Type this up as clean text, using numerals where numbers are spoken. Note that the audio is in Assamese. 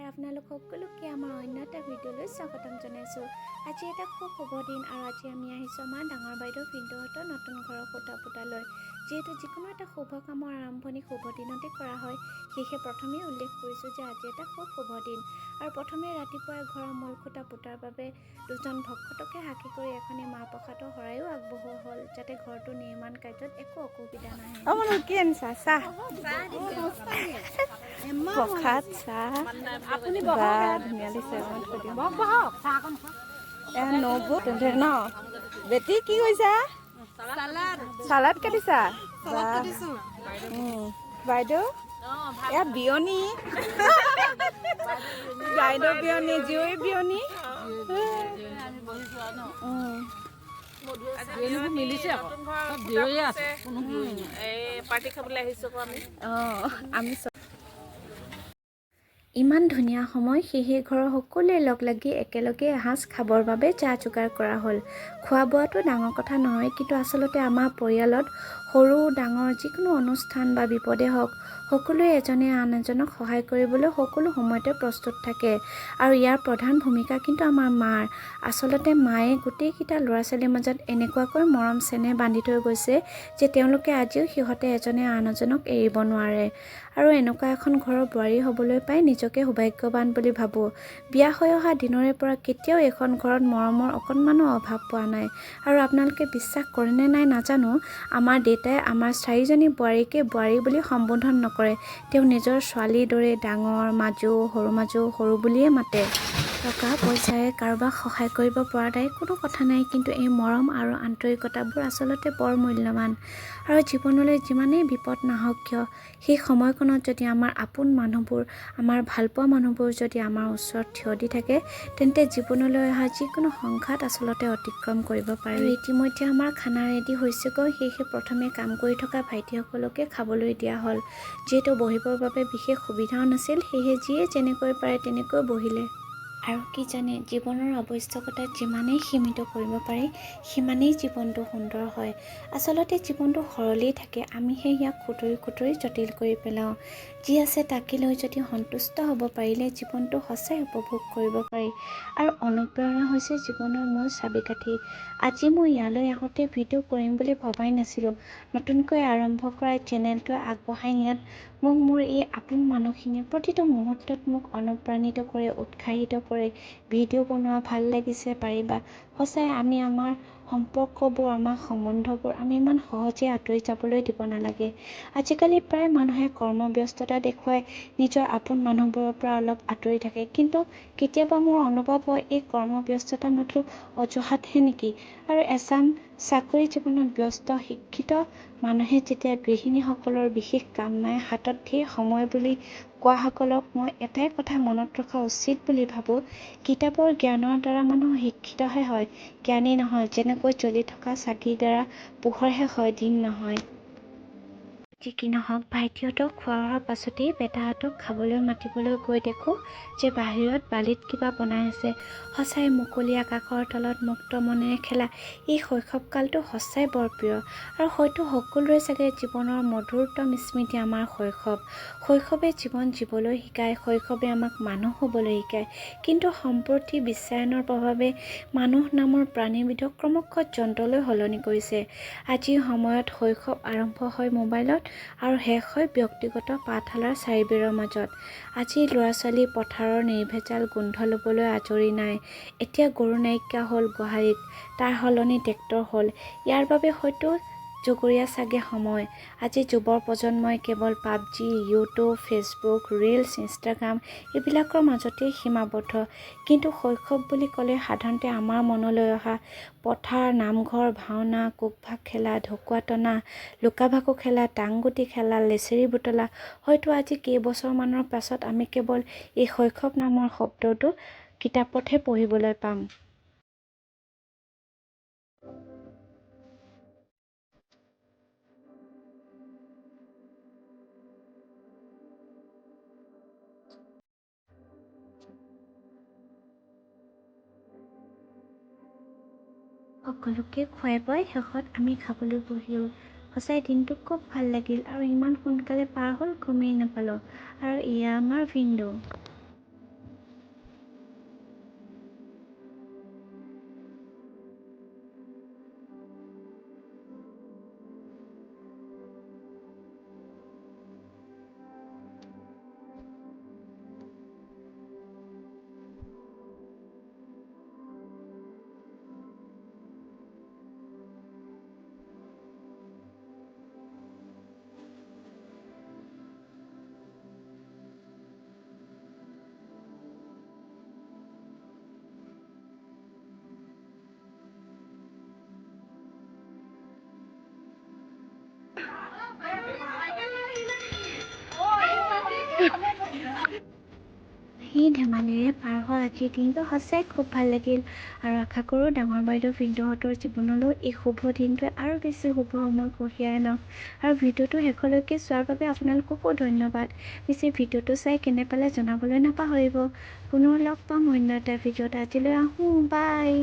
আপোনালোক সকলোকে আমাৰ অন্য এটা ভিডিঅ'লৈ স্বাগতম জনাইছোঁ। আজি এটা খুব শুভ দিন আৰু আজি আমি আহিছোঁ আমাৰ ডাঙৰ বাইদেউ ভিনদেউহঁতৰ নতুন ঘৰৰ খুঁটা পোতালৈ। যিহেতু যিকোনো এটা শুভ কামৰ আৰম্ভণি শুভ দিনতে কৰা হয়, সেয়েহে প্ৰথমেই উল্লেখ কৰিছোঁ যে আজি এটা খুব শুভ দিন। আৰু প্ৰথমে ৰাতিপুৱাই ঘৰৰ মূল খুঁটা পোতাৰ বাবে দুজন ভকতকে সাক্ষী কৰি এখনি মাহ প্ৰসাদৰ শৰাইও আগবঢ়োৱা হ'ল, যাতে ঘৰটো নিৰ্মাণ কাৰ্যত একো অসুবিধা নাহে। অ মনো, কি আনিছা? চাহ, প্ৰসাদ, চাহ। বা, ধুনীয়া লাগিছে। অকণমান থৈ দিওঁ। এয়া নবৌ তেন্তে ন। বেটি, কি কৰিছা? চালাড কাটিছা? বাহ। বাইদেউ, এয়া বিয়নী বাইদেউ, বিয়নী, জীয়ৰী বিয়নী। মিলিছে আকৌ, চব জীয়ৰীয়ে আছে, কোনো জীয়ৰী নাই। এই পাৰ্টি খাবলৈ আহিছোঁ আকৌ আমি। অঁ, আমি চব। ইমান ধুনীয়া সময়, সেয়েহে ঘৰৰ সকলোৱে লগ লাগি একেলগে এসাঁজ খাবৰ বাবে যা যোগাৰ কৰা হ'ল। খোৱা বোৱাটো ডাঙৰ কথা নহয়, কিন্তু আচলতে আমাৰ পৰিয়ালত সৰু ডাঙৰ যিকোনো অনুষ্ঠান বা বিপদে হওক, সকলোৱে এজনে আন এজনক সহায় কৰিবলৈ সকলো সময়তে প্ৰস্তুত থাকে। আৰু ইয়াৰ প্ৰধান ভূমিকা কিন্তু আমাৰ মাৰ। আচলতে মায়ে গোটেইকেইটা ল'ৰা ছোৱালীৰ মাজত এনেকুৱাকৈ মৰম চেনেহ বান্ধি থৈ গৈছে যে তেওঁলোকে আজিও সিহঁতে এজনে আন এজনক এৰিব নোৱাৰে। আৰু এনেকুৱা এখন ঘৰৰ বোৱাৰী হ'বলৈ পাই নিজকে সৌভাগ্যৱান বুলি ভাবোঁ। বিয়া হৈ অহা দিনৰে পৰা কেতিয়াও এইখন ঘৰত মৰমৰ অকণমানো অভাৱ পোৱা নাই। আৰু আপোনালোকে বিশ্বাস কৰেনে নাই নাজানো, আমাৰ দেউতাই আমাৰ চাৰিজনী বোৱাৰীকে বোৱাৰী বুলি সম্বোধন নকৰে। তেওঁ নিজৰ ছোৱালীৰ দৰে ডাঙৰ, মাজু, সৰু, মাজু, সৰু বুলিয়ে মাতে। টকা পইচাৰে কাৰোবাক সহায় কৰিব পৰা নাই, কোনো কথা নাই, কিন্তু এই মৰম আৰু আন্তৰিকতাবোৰ আচলতে বৰ মূল্যৱান। আৰু জীৱনলৈ যিমানেই বিপদ নাহক কিয়, সেই সময়কণত যদি আমাৰ আপোন মানুহবোৰ, আমাৰ ভালপোৱা মানুহবোৰ যদি আমাৰ ওচৰত থিয় দি থাকে, তেন্তে জীৱনলৈ অহা যিকোনো সংঘাত আচলতে অতিক্ৰম কৰিব পাৰি। আৰু ইতিমধ্যে আমাৰ খানা ৰেডি হৈছেগৈ। সেয়েহে প্ৰথমে কাম কৰি থকা ভাইটিসকলকে খাবলৈ দিয়া হ'ল। যিহেতু বহিবৰ বাবে বিশেষ সুবিধাও নাছিল, সেয়েহে যিয়ে যেনেকৈ পাৰে তেনেকৈ বহিলে। আৰু কি জানে, জীৱনৰ আৱশ্যকতা যিমানেই সীমিত কৰিব পাৰি, সিমানেই জীৱনটো সুন্দৰ হয়। আচলতে জীৱনটো সৰলেই থাকে, আমিহে ইয়াক খুঁতৰি খুঁতৰি জটিল কৰি পেলাওঁ। যি আছে তাকে লৈ যদি সন্তুষ্ট হ'ব পাৰিলে জীৱনটো সঁচাই উপভোগ কৰিব পাৰি। আৰু অনুপ্ৰেৰণা হৈছে জীৱনৰ মূল চাবিকাঠি। আজি মই ইয়ালৈ আহোঁতে ভিডিঅ' কৰিম বুলি ভবাই নাছিলোঁ। নতুনকৈ আৰম্ভ কৰা চেনেলটোৱে আগবঢ়াই নিয়াত মোক মোৰ এই আপোন মানুহখিনিয়ে প্ৰতিটো মুহূৰ্তত মোক অনুপ্ৰাণিত কৰে, উৎসাহিত কৰে, "ভিডিঅ' বনোৱা ভাল লাগিছে, পাৰিবা"। সঁচাই আমি আমাৰ সম্পৰ্কবোৰ, আমাৰ সম্বন্ধবোৰ আমি ইমান সহজে আঁতৰি যাবলৈ দিব নালাগে। আজিকালি প্ৰায় মানুহে কৰ্মব্যস্ততা দেখুৱাই নিজৰ আপোন মানুহবোৰৰ পৰা অলপ আঁতৰি থাকে। কিন্তু কেতিয়াবা মোৰ অনুভৱ হয়, এই কৰ্মব্যস্ততা মাথো অজুহাতহে নেকি? আৰু এচাম চাকৰি জীৱনত ব্যস্ত শিক্ষিত মানুহে যেতিয়া গৃহিণীসকলৰ বিশেষ কাম নাই, হাতত ধেৰ সময় বুলি কোৱাসকলক মই এটাই কথা মনত ৰখা উচিত বুলি ভাবোঁ, কিতাপৰ জ্ঞানৰ দ্বাৰা মানুহ শিক্ষিতহে হয়, জ্ঞানী নহয়। যেনেকৈ জ্বলি থকা চাকিৰ দ্বাৰা পোহৰহে হয়, দিন নহয়। যি কি নহওক, ভাইটিহঁতক খোৱা হোৱাৰ পাছতেই বেটাহঁতক খাবলৈ মাতিবলৈ গৈ দেখোঁ যে বাহিৰত বালিত কিবা বনাই আছে। সঁচাই মুকলি আকাশৰ তলত মুক্ত মনেৰে খেলা এই শৈশৱকালটো সঁচাই বৰ প্ৰিয়। আৰু হয়তো সকলোৰে চাগে জীৱনৰ মধুৰতম স্মৃতি আমাৰ শৈশৱ। শৈশৱে জীৱন জীবলৈ শিকায়, শৈশৱে আমাক মানুহ হ'বলৈ শিকায়। কিন্তু সম্প্ৰতি বিশ্বায়নৰ প্ৰভাৱে মানুহ নামৰ প্ৰাণীবিধক ক্ৰমশঃ যন্ত্ৰলৈ সলনি কৰিছে। আজিৰ সময়ত শৈশৱ আৰম্ভ হয় মোবাইলত আৰু শেষ হয় ব্যক্তিগত পাঠশালাৰ চাৰিবেৰৰ মাজত। আজিৰ ল'ৰা ছোৱালী পথাৰৰ নিৰ্ভেজাল গোন্ধ ল'বলৈ আজৰি নাই। এতিয়া গৰু নাইকিয়া হ'ল গোহালিত, তাৰ সলনি ট্ৰেক্টৰ হ'ল। ইয়াৰ বাবে হয়তো জগৰীয়া চাগে সময়। আজি যুৱ প্ৰজন্মই কেৱল PUBG, YouTube, Facebook, reels, Instagram এইবিলাকৰ মাজতেই সীমাবদ্ধ। কিন্তু শৈশৱ বুলি ক'লে সাধাৰণতে আমাৰ মনলৈ অহা পথাৰ, নামঘৰ, ভাওনা, কোকভাগ খেলা, ঢকুৱা টনা, লুকা ভাকু খেলা, টাংগুটি খেলা, লেচেৰি বুটলা, হয়তো আজি কেইবছৰমানৰ পাছত আমি কেৱল এই শৈশৱ নামৰ শব্দটো কিতাপতহে পঢ়িবলৈ পাম। সকলোকে খুৱাই বোৱাই শেষত আমি খাবলৈ বহিলোঁ। সঁচাই দিনটো খুব ভাল লাগিল আৰু ইমান সোনকালে পাৰ হ'ল, গমেই নাপালোঁ। আৰু এয়া আমাৰ ভিনদেউ। হাঁহি ধেমালিৰে পাৰ হোৱা আজিৰ দিনটো সঁচাই খুব ভাল লাগিল আৰু আশা কৰোঁ ডাঙৰ বাইদেউ ভিনদেউহঁতৰ জীৱনলৈও এই শুভ দিনটোৱে আৰু বেছি শুভ সময় কঢ়িয়াই আনক। আৰু ভিডিঅ'টো শেষলৈকে চোৱাৰ বাবে আপোনালোককো ধন্যবাদ। পিছে ভিডিঅ'টো চাই কেনে পালে জনাবলৈ নাপাহৰিব। পুনৰ লগ পাম অন্য এটা ভিডিঅ'ত। আজিলৈ আহোঁ, বাই।